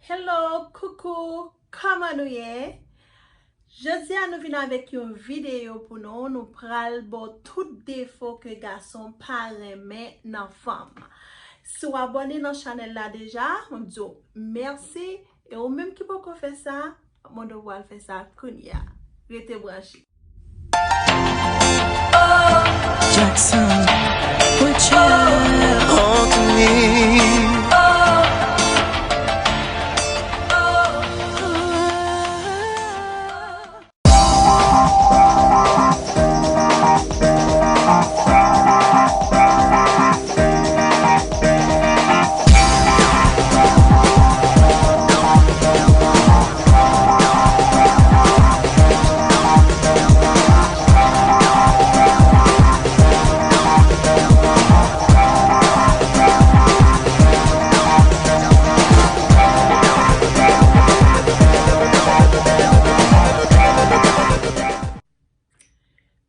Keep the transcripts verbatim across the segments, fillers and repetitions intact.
Hello, coucou, kòman nou ye? Jodi a nou vin avèk yon videyo pou nou, nou pral ba w tout defo ke gason pa renmen nan fanm. Si w abòne nan chanèl la deja, mwen di w mèsi, e ou menm ki poko fè sa, mwen di w pral fè sa kounye a. Rete branche. Jackson, put your Anthony.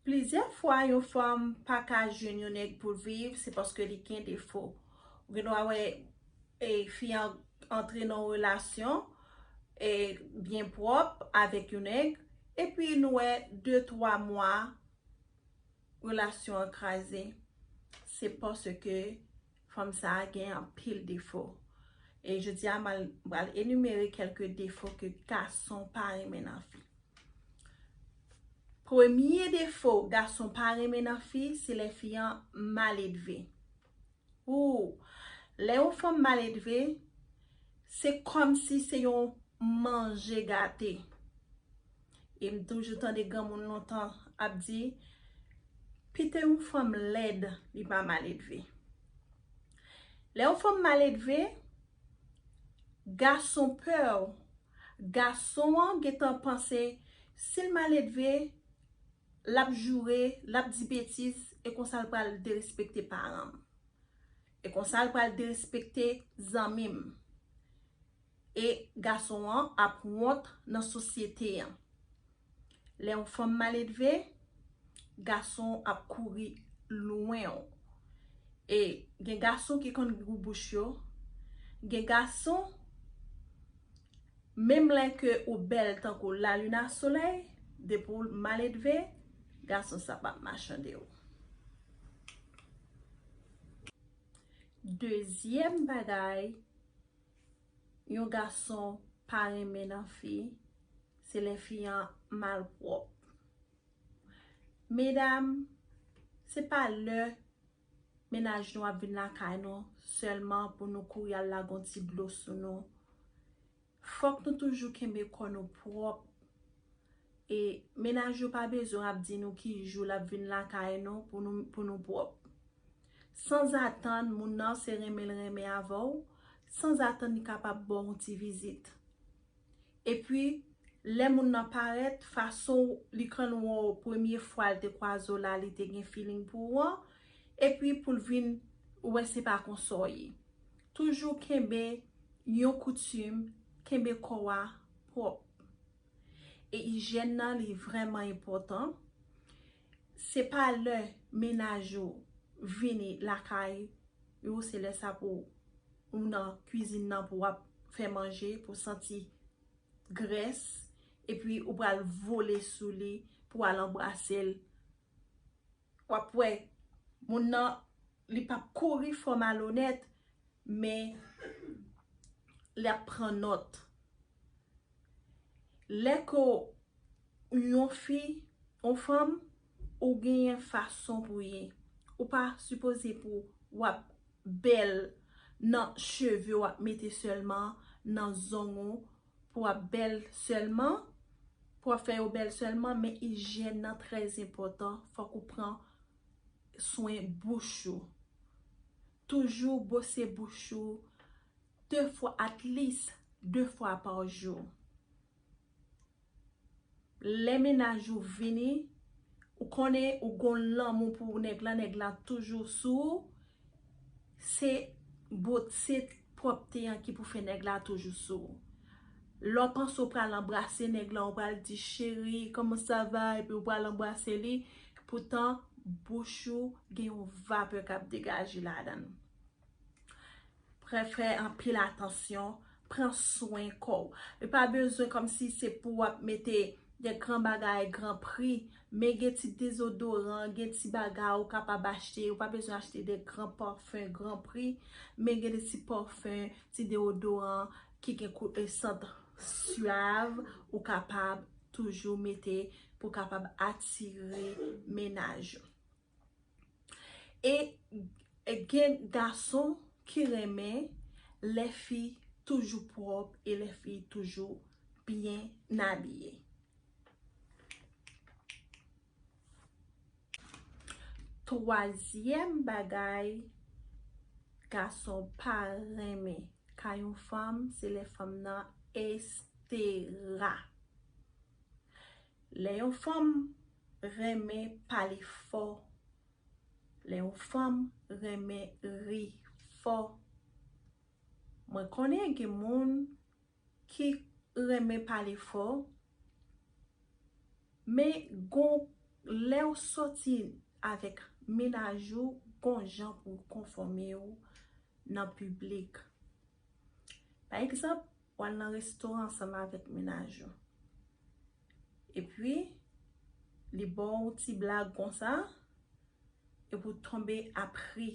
Plizyè fwa yon fanm pa ka jwenn yon nèg pou l viv, se paske li gen defo. Ou gen dwa wè e, fi an antre nan yon relasyon e, byen pwòp avèk yon nèg, epi nou wè de twa mwa relasyon an kraze. Se paske fanm sa a gen anpil defo. E jodi a, m al- m pral enimere kèlke defo ke gason pa renmen nan fi. Premye defo gason pa renmen nan fi, se lè fi an mal edve. Ou, lè yon fanm mal edve, se kòmsi se yon manje gate. E m toujou tande granmoun lontan ap di, pito yon fanm lèd, li pa mal edve. Lè yon fanm mal edve, gason pè w. Gason an gentan panse, si l mal edve, l ap joure, l ap di betiz, e konsa l pral derespekte paran m. E konsa l pral derespekte zanmi m. E gason an ap wont nan sosyete an. Lè yon fanm mal edve, gason ap kouri lwen w. E gen gason ki konn gou bouch yo. Gen gason, menm lè ke ou bèl tankou lalin a solèy, depi w mal edve, gason sa p ap machande w. Dezyèm bagay yon gason pa renmen nan fi, se lè fi an malpwòp. Medam, se pa lè mennaj nou ap vin lakay nou sèlman pou nou kouri al lage yon ti dlo sou nou. Fòk nou toujou kenbe kò nou pwòp. E mennaj yo pa bezwen ap di nou ki jou l ap vin lakay nou pou nou, pou nou pwòp. Sanzatann, moun nan se renmen l renmen avè w, sanzatann li kapab ba w yon ti vizit. Epi, lè moun nan parèt, fason li konn wè w premye fwa l te kwaze w la, li te gen feeling pou ou an, epi pou l vin wè se pa konsa w ye. Toujou kenbe yon koutim, kenbe kò a pwòp. E ijyèn nan, li vrèman enpòtan. Se pa lè mennaj ou vini lakay ou, se lè sa pou ou nan kwizin nan pou w ap fè manje, pou w santi grès, epi ou pral vole sou li, pou w al anbrase l. W ap wè, moun nan, li p ap kouri fò malonèt, men l ap pran nòt. Lè ke w yon fi, yon fanm, ou genyen fason pou w ye. Ou pa sipoze pou w ap bèl nan cheve w ap mete sèlman, nan zong ou, pou w ap bèl sèlman, pou w ap fè yo bèl sèlman, men ijyèn nan trè enpòtan. Fòk ou pran swen bouch ou. Toujou bwose bouch ou de fwa, at least de fwa pa jou. Lè mennaj ou vini, ou konnen ou gon lanmou pou nèg lan, nèg lan toujou sou ou, se bot, se pwòpte an ki pou fè nèg la toujou sou ou. Lè w panse w pral anbrase nèg lan, ou pral di, cheri, comment ça va? Epi ou pral anbrase li, poutan bouch ou gen yon vapè k ap degaje ladan l. Fè, fè anpil atansyon pran swen kò w. Li pa bezwen kòmsi se pou w ap mete de gran bagay, gran pri, men gen ti dezodoran, gen ti bagay ou kapab achte, ou pa bezwen achte de gran pafen, gran pri, men gen de ti pafen, ti deodoran ki gen kou-, e, sant syav ou kapab toujou mete pou kapab atire mennaj ou. E, e gen gason ki renmen lè fi toujou pwòp e lè fi toujou byen abiye. Twazyèm bagay gason pa renmen kay yon fanm, se lè fanm nan estera. Lè yon fanm renmen pale fò, lè yon fanm renmen ri fò, mwen konnen gen moun ki renmen pale fò, men gon lè w soti avèk mennaj ou, gon jan pou w konfòme w nan piblik. Pa egzanp, w al nan restoran ansanm avèk mennaj ou. Epi, li ba w ti blag konsa, epi w tonbe ap ri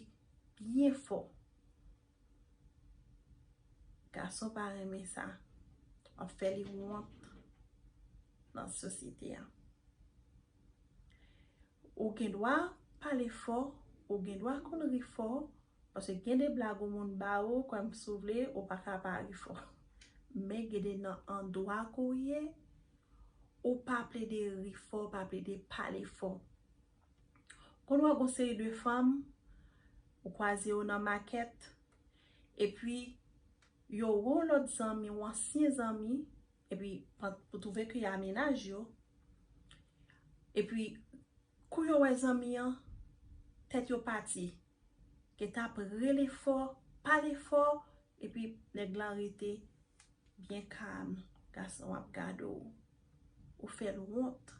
byen fò. Gason pa renmen sa. W ap fè li wont nan sosyete a. Ou gen dwa pale fò, ou gen dwa konn ri fò, paske gen de blag yon moun ba ou, kwè m si w vle, ou pa ka pa ri fò. Men gen de nan andwa ke w ye, ou pa plede ri fò, pa plede pale fò. Konn wè gon seri de fanm, ou kwaze yo nan makèt, epi yo wè yon lòt zanmi, yon ansyen zanmi, epi pan-, pou twouve ke y a mennaj yo, epi kou yo wè zanmi an, tèt yo pati. Gentan ap rele fò, pale fò, epi nèg lan rete byen kalm, gason ap gade w. Ou fè l wont.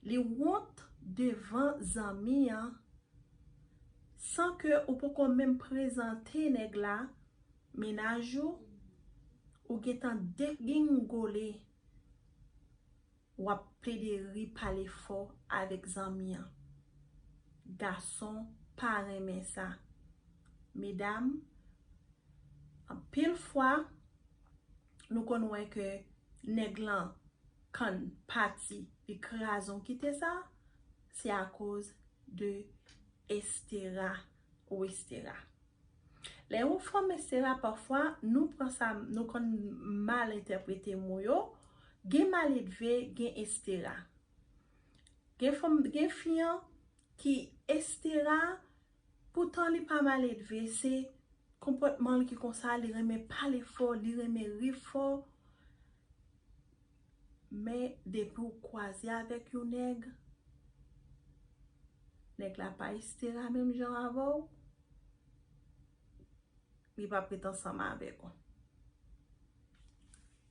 Li wont devan zanmi an, san ke ou poko menm prezante nèg la, mennaj ou, ou gentan degingole. W ap plede ri pale fò avèk zanmi an. Gason pa renmen sa. Medam, anpil fwa, nou konn wè ke nèg lan kann pati, li kraze w kite sa, se akoz de estera ou estera. Lè yon fanm estera, pafwa, nou pran sa, nou konn mal entèprete mo yo. Gen maledve, gen estera. Gen fanm, gen fi an ki estera, poutan li pa maledve, se konpòtman l ki konsa, li renmen pale fò, li renmen ri fò. Men depi w kwaze avèk yon nèg, nèg la pa estera menm jan avè w, li p ap ret ansanm avèk ou.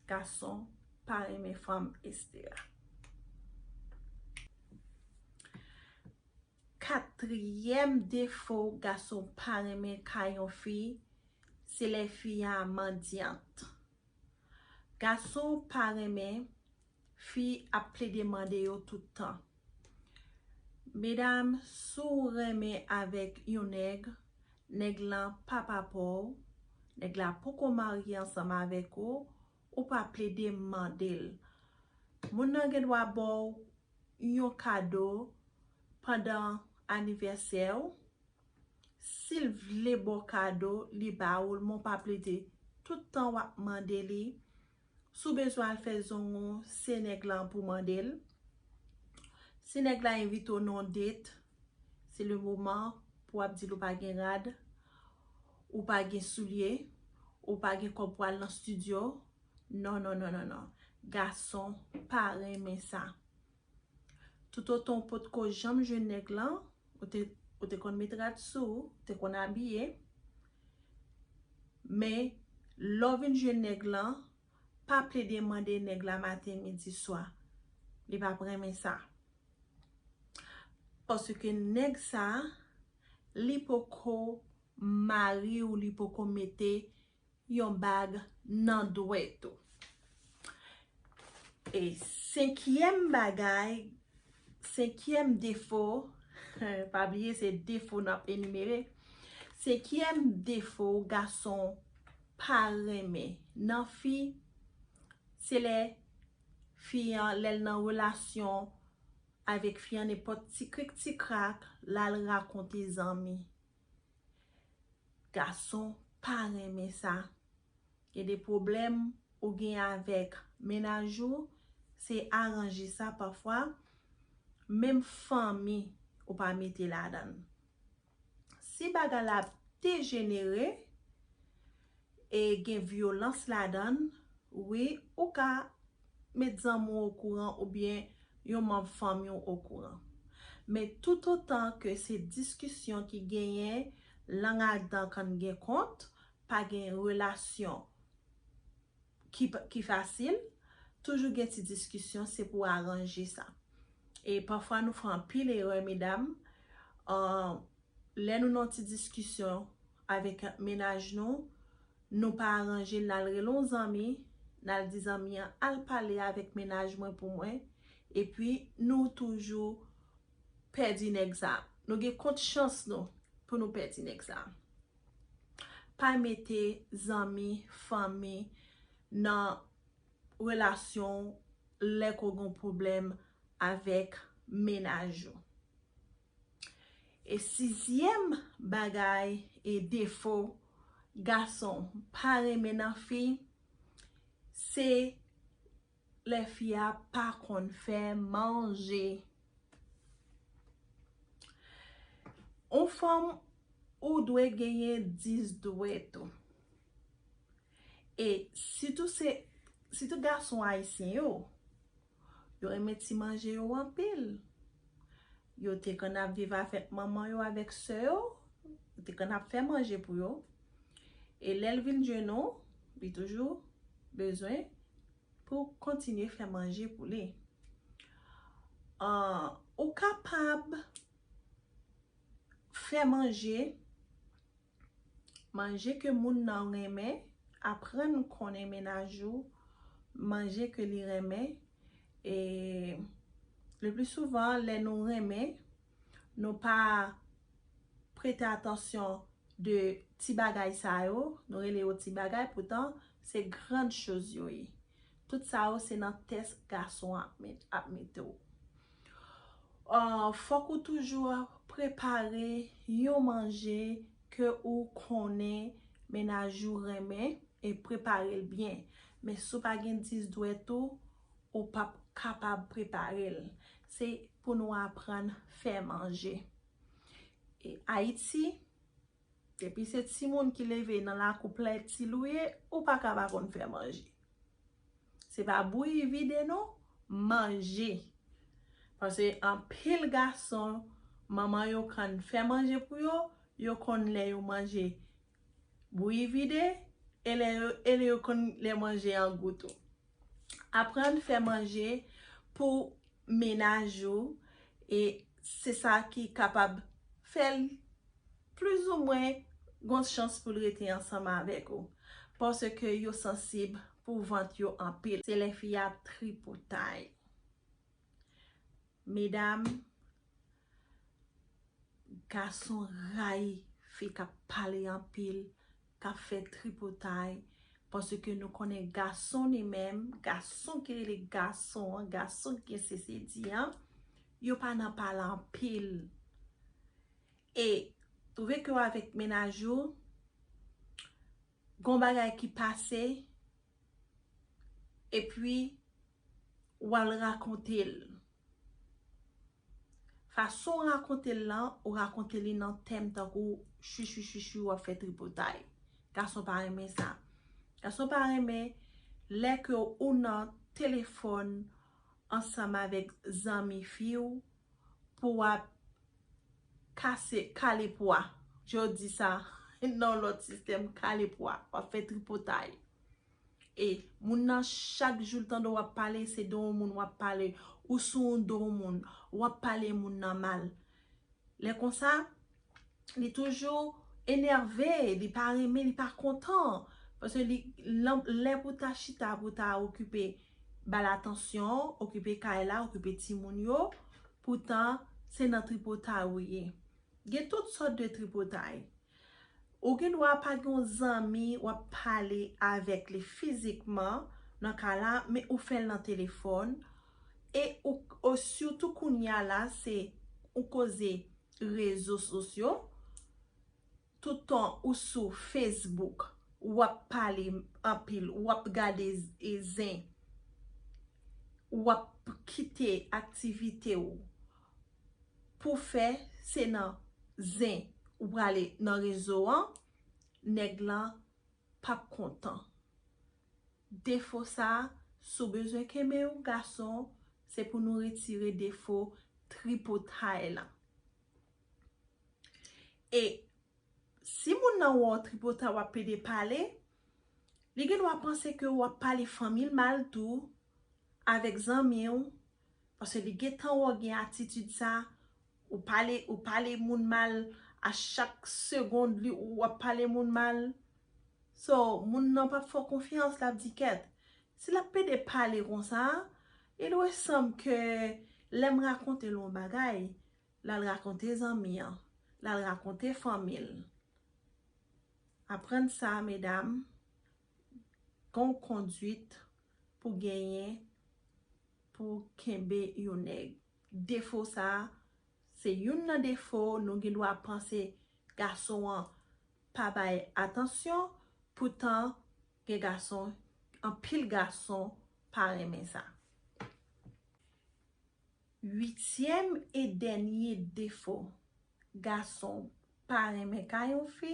Gason pa renmen fanm estera. Katriyèm defo gason pa renmen kay yon fi, se lè fi a mandyant. Gason pa renmen fi ap plede mande yo tout tan. Medam, si w renmen avèk yon nèg, nèg lan pa papa w, nèg la poko marye ansanm avèk ou, ou pa plede mande l. Moun nan gen dwa ba w yon kado pandan anivèsè w. Si l vle ba w kado, li ba ou l, men w pa plede tout tan w ap mande li. Si w bezwen al fè zong ou, se nèg lan pou mande l. Si nèg la envite w nan yon date, se le moman pou w ap di l ou pa gen rad, ou pa gen soulye, ou pa gen kòb pou al nan estidyo. Non, non, non, non, non. Gason pa renmen sa. Toutotan w potko janm jwenn nèg lan, ou te, ou te konn met rad sou ou, ou te konn abiye. Men, lè w vin jwenn nèg lan, pa plede mande nèg la maten, midi, swa. Li p ap renmen sa. Paske nèg sa, li poko mari w, li poko mete yon bag nan dwèt ou. E senkyèm bagay, senkyèm defo, pa bliye se defo n ap enimere. Senkyèm defo gason pa renmen nan fi, se lè fi an, lè l nan relasyon avèk fi an, nenpòt ti krik ti krak, l al rakonte zanmi. Gason pa renmen sa. Gen de pwoblèm ou gen avèk mennaj ou, se aranje sa pafwa, menm fanmi ou pa mete ladan l. Si bagay la dejenere e gen vyolans ladan l, wi, ou ka met zanmi w okouran oubyen yon manm fanmi w okouran. Men toutotan ke se diskisyon ki genyen, lang ak dan kann gen kont, pa gen relasyon ki, ki fasil, toujou gen ti diskisyon, se pou aranje sa. E pafwa nou fè anpil erè, medam. An, lè nou nan ti diskisyon avèk mennaj nou, nou pa aranje, n al rele yon zanmi, n al di zanmi an, al pale avèk mennaj mwen pou mwen, epi nou toujou pèdi nèg sa. Nou gen kont chans nou pou nou pèdi nèg sa. Pa mete zanmi, fanmi nan relasyon lè ke w gen pwoblèm avèk mennaj ou. E sizyèm bagay e defo gason pa renmen nan fi, se lè fi a pa konn fè manje. Yon fanm, ou dwe genyen dis dwèt ou. E sitou se, sitou gason ayisyen yo, yo renmen ti manje yo anpil. Yo te konn ap viv avèk manman yo, avèk sè yo, yo te konn ap fè manje pou yo. E lè l vin jwenn ou, li toujou bezwen pou kontinye fè manje pou li. An, ou kapab fè manje, manje ke moun nan renmen, aprann konnen mennaj ou, manje ke li renmen. E le pli souvan, lè nou renmen, nou pa prete atansyon de ti bagay sa yo, nou rele yo ti bagay, poutan se grann choz yo ye. Tout sa yo se nan tès gason ap met, ap mete w. Ah, fòk ou toujou prepare yon manje ke ou konnen mennaj ou renmen e prepare l byen. Men si w pa gen dis dwèt ou, ou p ap kapab prepare l. Se pou nou aprann fè manje. E Ayiti, depi se timoun ki leve nan lakou plè ti lou ye, ou pa ka pa konn fè manje. Se pa bouyi vide non, manje. Paske anpil gason, manman yo konn fè manje pou yo, yo konn lè yo manje bouyi vide, e lè yo, e lè yo konn lè manje an gou tou. Aprann fè manje pou mennaj ou, e se sa ki kapab fè l plizoumwen gon chans pou l rete ansanm avèk ou. Paske yo sansib pou vant yo anpil. Se lè fi a tripotay. Medam, gason rayi fi k ap pale anpil, k ap fè tripotay, paske nou konnen gason li menm, gason ki rele gason an, gason ki gen sesedi an, yo pa nan pale anpil. E twouve ke w avèk mennaj ou, gon bagay ki pase, epi w al rakonte l. Fason w rakonte l lan, ou rakonte li nan tèm tankou chwichwichwichwi, w ap fè tripotay. Gason pa renmen sa. Gason pa renmen lè ke ou nan telefòn ansanm avèk zanmi fi w pou w ap kase, kale pwa. Je di sa nan lòt sistèm, kale pwa. W ap fè tripotay. E moun nan, chak jou l tande w ap pale, se de yon moun w ap pale, ou sou yon do moun, w ap pale moun nan mal. Lè konsa, li toujou enève, li pa renmen, li pa kontan. Paske li, lè pou ta chita, pou ta okipe, ba l atansyon, okipe kay la, okipe timoun yo, poutan se nan tripotay ou ye. Gen tout sòt de tripotay. Ou gen dwa pa gen yon zanmi w ap pale avèk li fizikman nan ka la, men ou fè l nan telefòn. E ou, ou sitou kounye a la, se ou koze rezo sosyo. Toutan ou sou Facebook, w ap pale anpil, w ap gade z- e zen, w ap kite aktivite w pou fè, se nan zen ou prale nan rezo an, nèg lan p ap kontan. Defo sa a, si w bezwen kenbe yon gason, se pou nou retire defo tripotay lan. E si moun nan wè w tripotay, w ap pede pale, li gen dwa panse ke w ap pale fanmi l mal tou, avèk zanmi w, paske li gentan wè w gen atitid sa, ou pale, ou pale moun mal, a chak segond li, ou ap pale moun mal. So, moun nan p ap fè w konfyans, l ap di kèt. Si l ap pede pale konsa, it will sanm ke lè m rakonte l yon bagay, l al rakonte zanmi an, l al rakonte fanmi l. Aprann sa, medam, gen yon kondwit pou genyen pou kenbe yon nèg. Defo sa, se youn nan defo, nou gen dwa panse gason an pa bay atansyon, poutan gen gason, anpil gason pa renmen sa. Uityèm e dènye defo gason pa renmen kay yon fi,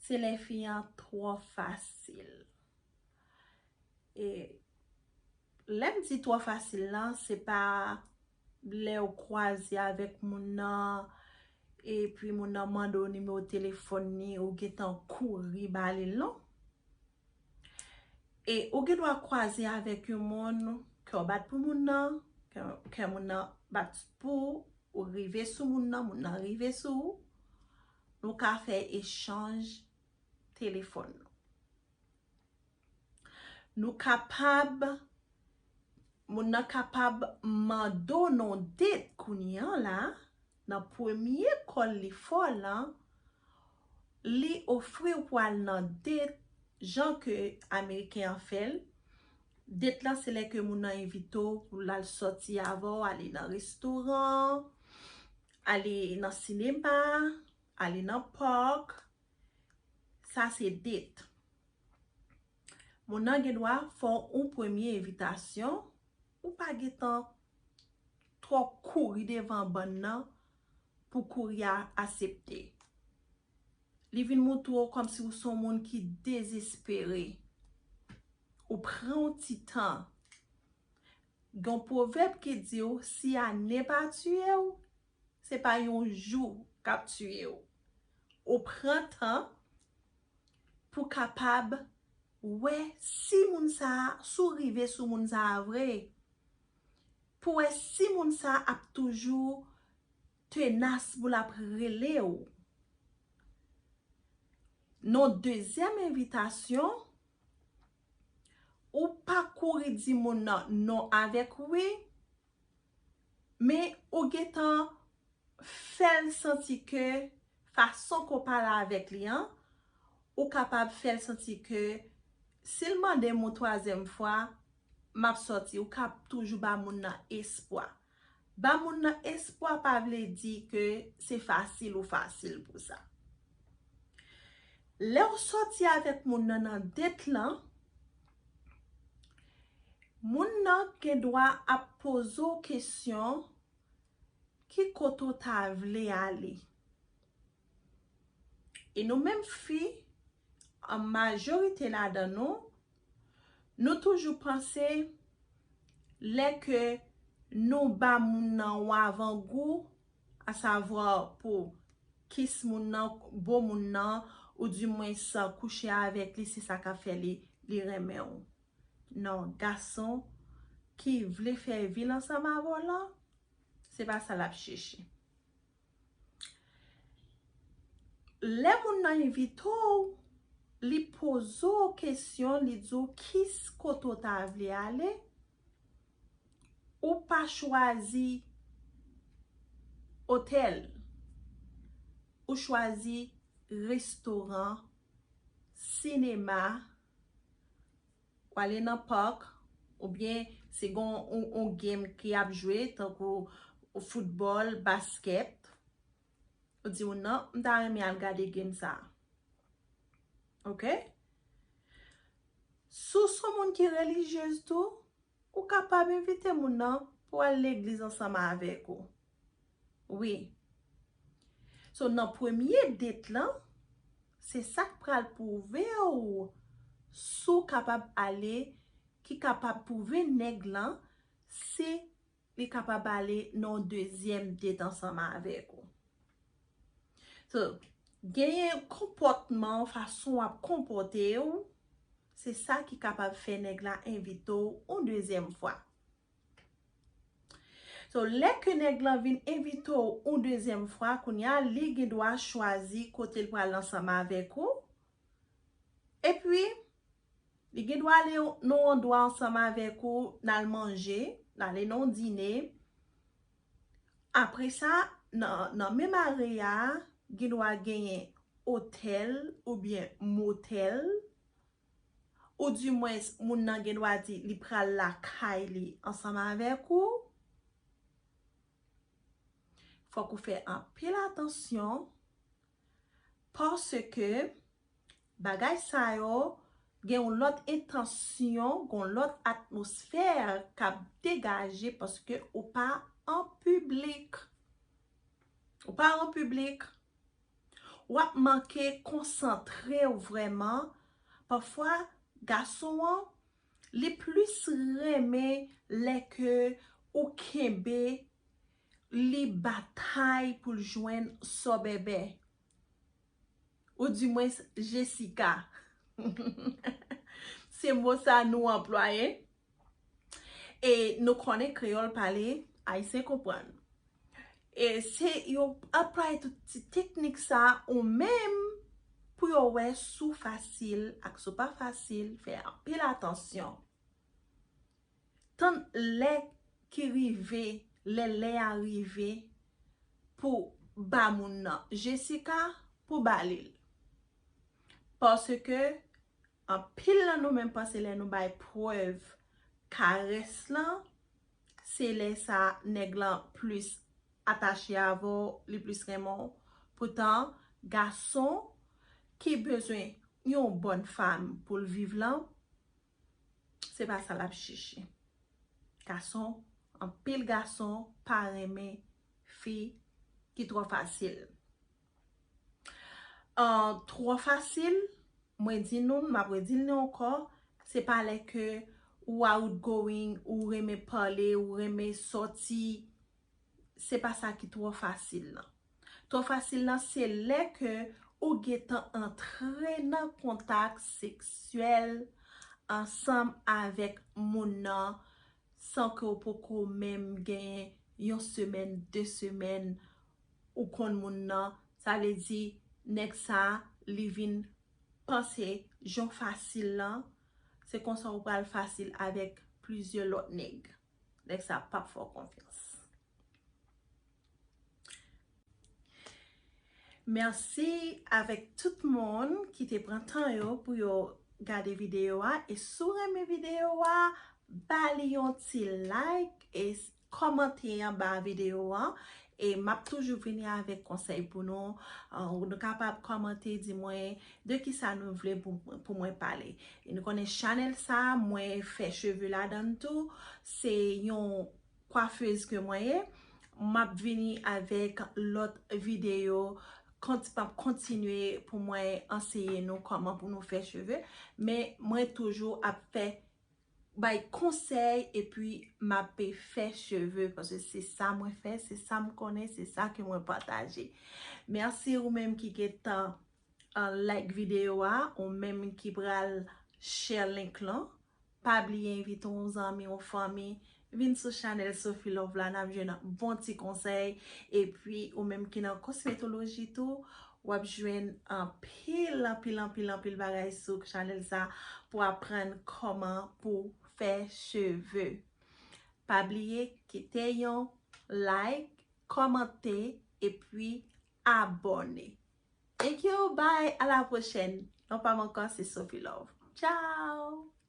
se lè fi an twò fasil. E lè m di twò fasil lan, se pa lè w kwaze avèk moun nan, epi moun nan mande w nimewo telefòn ni, ou gentan kouri ba li l, non. E ou gen dwa kwaze avèk yon moun, kè w bat pou moun nan, kè, kè moun nan bat pou ou, ou rive sou moun nan, moun nan rive sou ou. Nou ka fè echanj telefòn. Nou kapab, moun nan kapab mande w nan yon det kounye an la, nan premye kòl li fè w lan, li ofri w pou al nan det, jan ke Ameriken an fè l. Det lan, se lè ke moun nan envite w pou l al sòti avè w, ale nan restoran, ale nan sinema, ale nan park. Sa se det. Moun nan gen dwa fè w yon premye envitasyon, ou pa gentan twò kouri devan bann nan pou kouri a aksepte. Li vin montre w kòmsi ou se yon moun ki dezespere. Ou pran yon ti tan. Gen yon pwovèb ki di w, si ane pa tiye w, se pa yon jou k ap tiye w. Ou pran tan pou kapab wè si moun sa a, si w rive sou moun sa a vre, pou wè si moun sa a ap toujou tenas pou l ap rele w. Nan dezyèm envitasyon, ou pa kouri di moun nan non avèk wi, men ou gentan fè l santi ke fason ke w pale avèk li an, ou kapab fè l santi ke si l mande m yon twazyèm fwa, m ap sòti, ou ka toujou ba moun nan espwa. Ba moun nan espwa pa vle di ke se fasil ou fasil pou sa. Lè w sòti avèk moun nan nan det lan, moun nan gen dwa ap poze w kesyon, ki kote w ta vle ale? E nou menm fi, an majorite ladan nou, nou toujou panse lè ke nou ba moun nan yon avangou, asavwa pou kis moun nan, bo moun nan, oudimwens kouche avèk li, se sa k ap fè li, li renmen w. Non, gason ki vle fè vi l ansanm avè w lan, se pa sa l ap chèche. Lè moun nan envite w, li poze w kesyon, li di w ki s- kote w ta vle ale, ou pa chwazi otèl, ou chwazi restoran, sinema, w ale nan park, oubyen si gen yon, yon game ki ap jwe, tankou foutbòl, baskèt, ou di w non, m ta renmen al gade game sa. Ok? Si w se yon moun ki relijyez tou, ou kapab envite moun nan pou al legliz ansanm avèk ou. Wi. So, nan premye date lan, se sa k pral pwouve w si w kapab ale, ki kapab pwouve nèg lan si li kapab ale nan yon dezyèm date ansanm avèk ou. So, genyen konpòtman, fason w ap konpòte w, se sa ki kapab fè nèg la envite w yon dezyèm fwa. So, lè ke nèg lan vin envite w yon dezyèm fwa, kounye a, li gen dwa chwazi kote l pral ansanm avèk ou. Epi, li gen dwa ale nan yon andwa ansanm avèk ou, n al manje, n ale nan yon dine. Apre sa, nan, nan menm area a, gen dwa genyen otèl oubyen motèl, oudimwens moun nan gen dwa di li pral lakay li ansanm avèk ou. Fòk ou fè anpil atansyon, paske bagay sa yo gen yon lòt entansyon, gen yon lòt atmosfè k ap degaje paske ou pa an piblik. Ou pa an piblik. W ap manke konsantre w vrèman. Pafwa, gason an, li plis renmen lè ke ou kenbe li batay pou l jwenn sòbèbè. Oudimwens, Jessica. Se mo sa nou anplwaye. E nou konnen kreyòl pale, ayisyen konprann. E se yo anplwaye tout ti teknik sa ou menm pou yo wè si w fasil ak si w pa fasil, fè anpil atansyon. Tann lè ki rive, lè lè a rive pou ba moun nan. Jessica, pou ba li l. Paske anpil nan nou menm panse lè nou bay prèv karès lan, se lè sa nèg lan plis atache avè w, li plis renmen w. Poutan, gason ki bezwen yon bòn fanm pou l viv lan, se pa sa l ap chèche. Gason, anpil gason pa renmen fi ki twò fasil. An, twò fasil, mwen di nou, m ap redi l nou ankò, se pa lè ke ou outgoing, ou renmen pale, ou renmen sòti, se pa sa ki twò fasil lan. Twò fasil lan, se lè ke ou gentan antre nan kontak seksyèl ansanm avèk moun nan san ke w poko menm gen yon semèn, de semèn ou konn moun nan. Sa vle di, nèg sa, li vin panse jan w fasil lan, se konsa ou pral fasil avèk plizyè lòt nèg. Nèg sa p ap fè w konfyans. Mèsi avèk tout moun ki te pran tan yo pou yo gade videyo a. E si w renmen videyo a, ba li yon ti like e s- kòmante anba videyo a. E m ap toujou vini avèk konsèy pou nou. Uh, nou kapab kòmante, di mwen de ki sa nou vle pou, pou mwen pale. E nou konnen chanèl sa, mwen fè cheve ladan l tou. Se yon kwafez ke mwen ye. M ap vini avèk lòt videyo, kont- m ap kontinye pou mwen anseye nou kòman pou nou fè cheve. Men mwen toujou ap fè bay konsèy epi m ape fè cheve, paske se sa mwen fè, se sa m konnen, se sa ke mwen pataje. Mèsi ou menm ki gentan, uh, like videyo a, ou menm ki pral share link lan. Pa bliye envite yon zanmi, yon fanmi, vin sou chanèl Sophie Love la, n ap jwenn bon ti konsèy. Epi ou menm ki nan kosmetoloji tou, W ap jwenn anpil, anpil, anpil, anpil bagay sou chanèl sa pou aprann kòman pou fè cheve. Pa bliye kite yon like, kòmante, epi abòne. Thank you, bye, a la pwochèn. Non pa m ankò, se Sophie Love. Ciao!